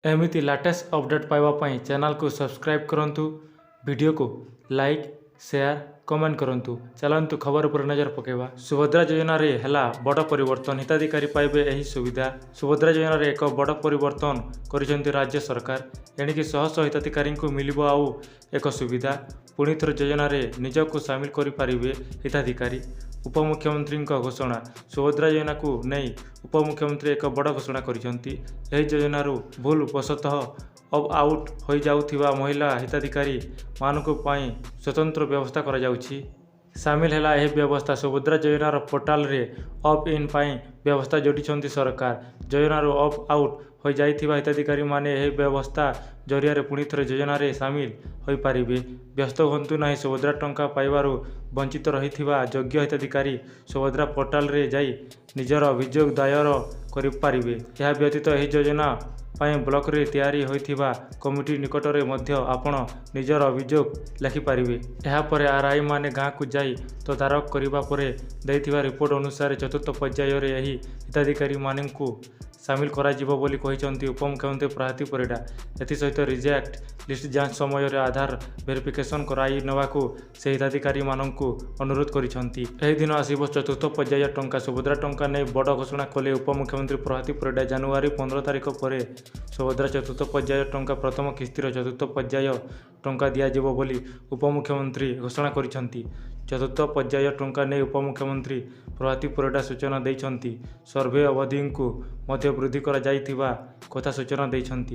ଏମିତି latest update ପାଇବା ପାଇଁ ଚ୍ୟାନେଲକୁ ସବସ୍କ୍ରାଇବ୍ କରନ୍ତୁ, ଭିଡ଼ିଓକୁ ଲାଇକ୍, ସେୟାର, କମେଣ୍ଟ କରନ୍ତୁ। ଚାଲନ୍ତୁ, ଖବର ଉପରେ ନଜର ପକାଇବା। ସୁଭଦ୍ରା ଯୋଜନାରେ ହେଲା ବଡ଼ ପରିବର୍ତ୍ତନ, ହିତାଧିକାରୀ ପାଇବେ ଏହି ସୁବିଧା। ସୁଭଦ୍ରା ଯୋଜନାରେ ଏକ ବଡ଼ ପରିବର୍ତ୍ତନ କରିଛନ୍ତି ରାଜ୍ୟ ସରକାର। ଏଣିକି ଶହ ଶହ ହିତାଧିକାରୀଙ୍କୁ ମିଳିବ ଆଉ ଏକ ସୁବିଧା। ପୁଣିଥରେ ଯୋଜନାରେ ନିଜକୁ ସାମିଲ କରିପାରିବେ ହିତାଧିକାରୀ। ଉପମୁଖ୍ୟମନ୍ତ୍ରୀଙ୍କ ଘୋଷଣା। ସୁଭଦ୍ରା ଯୋଜନାକୁ ନେଇ ଉପମୁଖ୍ୟମନ୍ତ୍ରୀ ଏକ ବଡ଼ ଘୋଷଣା କରିଛନ୍ତି। ଏହି ଯୋଜନାରୁ ଭୁଲ ବଶତଃ ଅପ୍ ଆଉଟ୍ ହୋଇଯାଉଥିବା ମହିଳା ହିତାଧିକାରୀ ମାନଙ୍କ ପାଇଁ ସ୍ୱତନ୍ତ୍ର ବ୍ୟବସ୍ଥା କରାଯାଉଛି। ସାମିଲ ହେଲା ଏହି ବ୍ୟବସ୍ଥା। ସୁଭଦ୍ରା ଯୋଜନାର ପୋର୍ଟାଲରେ ଅପ୍ ଇନ୍ ପାଇଁ ବ୍ୟବସ୍ଥା ଯୋଡ଼ିଛନ୍ତି ସରକାର। ଯୋଜନାରୁ ଅପ୍ ଆଉଟ୍ ହୋଇଯାଇଥିବା ହିତାଧିକାରୀମାନେ ଏହି ବ୍ୟବସ୍ଥା ଜରିଆରେ ପୁଣିଥରେ ଯୋଜନାରେ ସାମିଲ ହୋଇପାରିବେ। ବ୍ୟସ୍ତ ହୁଅନ୍ତୁ ନାହିଁ, ସୁଭଦ୍ରା ଟଙ୍କା ପାଇବାରୁ ବଞ୍ଚିତ ରହିଥିବା ଯୋଗ୍ୟ ହିତାଧିକାରୀ ସୁଭଦ୍ରା ପୋର୍ଟାଲରେ ଯାଇ ନିଜର ଅଭିଯୋଗ ଦାୟର କରିପାରିବେ। ଏହା ବ୍ୟତୀତ ଏହି ଯୋଜନା ପାଇଁ ବ୍ଲକରେ ତିଆରି ହୋଇଥିବା କମିଟି ନିକଟରେ ମଧ୍ୟ ଆପଣ ନିଜର ଅଭିଯୋଗ ଲେଖିପାରିବେ। ଏହାପରେ ଆର୍ଆଇମାନେ ଗାଁକୁ ଯାଇ ତଦାରଖ କରିବା ପରେ ଦେଇଥିବା ରିପୋର୍ଟ ଅନୁସାରେ ଚତୁର୍ଥ ପର୍ଯ୍ୟାୟରେ ଏହି ହିତାଧିକାରୀମାନଙ୍କୁ ସାମିଲ କରାଯିବ ବୋଲି କହିଛନ୍ତି ଉପମୁଖ୍ୟମନ୍ତ୍ରୀ ପ୍ରଭାତୀ ପରିଡ଼ା। ଏଥିସହିତ ରିଜେକ୍ଟ ଲିଷ୍ଟ ଯାଞ୍ଚ ସମୟରେ ଆଧାର ଭେରିଫିକେସନ କରାଇନେବାକୁ ସେ ହିତାଧିକାରୀମାନଙ୍କୁ ଅନୁରୋଧ କରିଛନ୍ତି। ଏହି ଦିନ ଆସିବ ଚତୁର୍ଥ ପର୍ଯ୍ୟାୟ ଟଙ୍କା। ସୁଭଦ୍ରା ଟଙ୍କା ନେଇ ବଡ଼ ଘୋଷଣା କଲେ ଉପମୁଖ୍ୟମନ୍ତ୍ରୀ ପ୍ରଭାତୀ ପରିଡ଼ା। ଜାନୁଆରୀ 15 ତାରିଖ ପରେ ସୁଭଦ୍ରା ଚତୁର୍ଥ ପର୍ଯ୍ୟାୟ ଟଙ୍କା ପ୍ରଥମ କିସ୍ତିର ଚତୁର୍ଥ ପର୍ଯ୍ୟାୟ ଟଙ୍କା ଦିଆଯିବ ବୋଲି ଉପମୁଖ୍ୟମନ୍ତ୍ରୀ ଘୋଷଣା କରିଛନ୍ତି। ଚତୁର୍ଥ ପର୍ଯ୍ୟାୟ ଟଙ୍କା ନେଇ ଉପମୁଖ୍ୟମନ୍ତ୍ରୀ ପ୍ରଭାତୀ ପରିଡ଼ା ସୂଚନା ଦେଇଛନ୍ତି। ସର୍ଭେ ଅବଧିକୁ ମଧ୍ୟ ବୃଦ୍ଧି କରାଯାଇଥିବା କଥା ସୂଚନା ଦେଇଛନ୍ତି।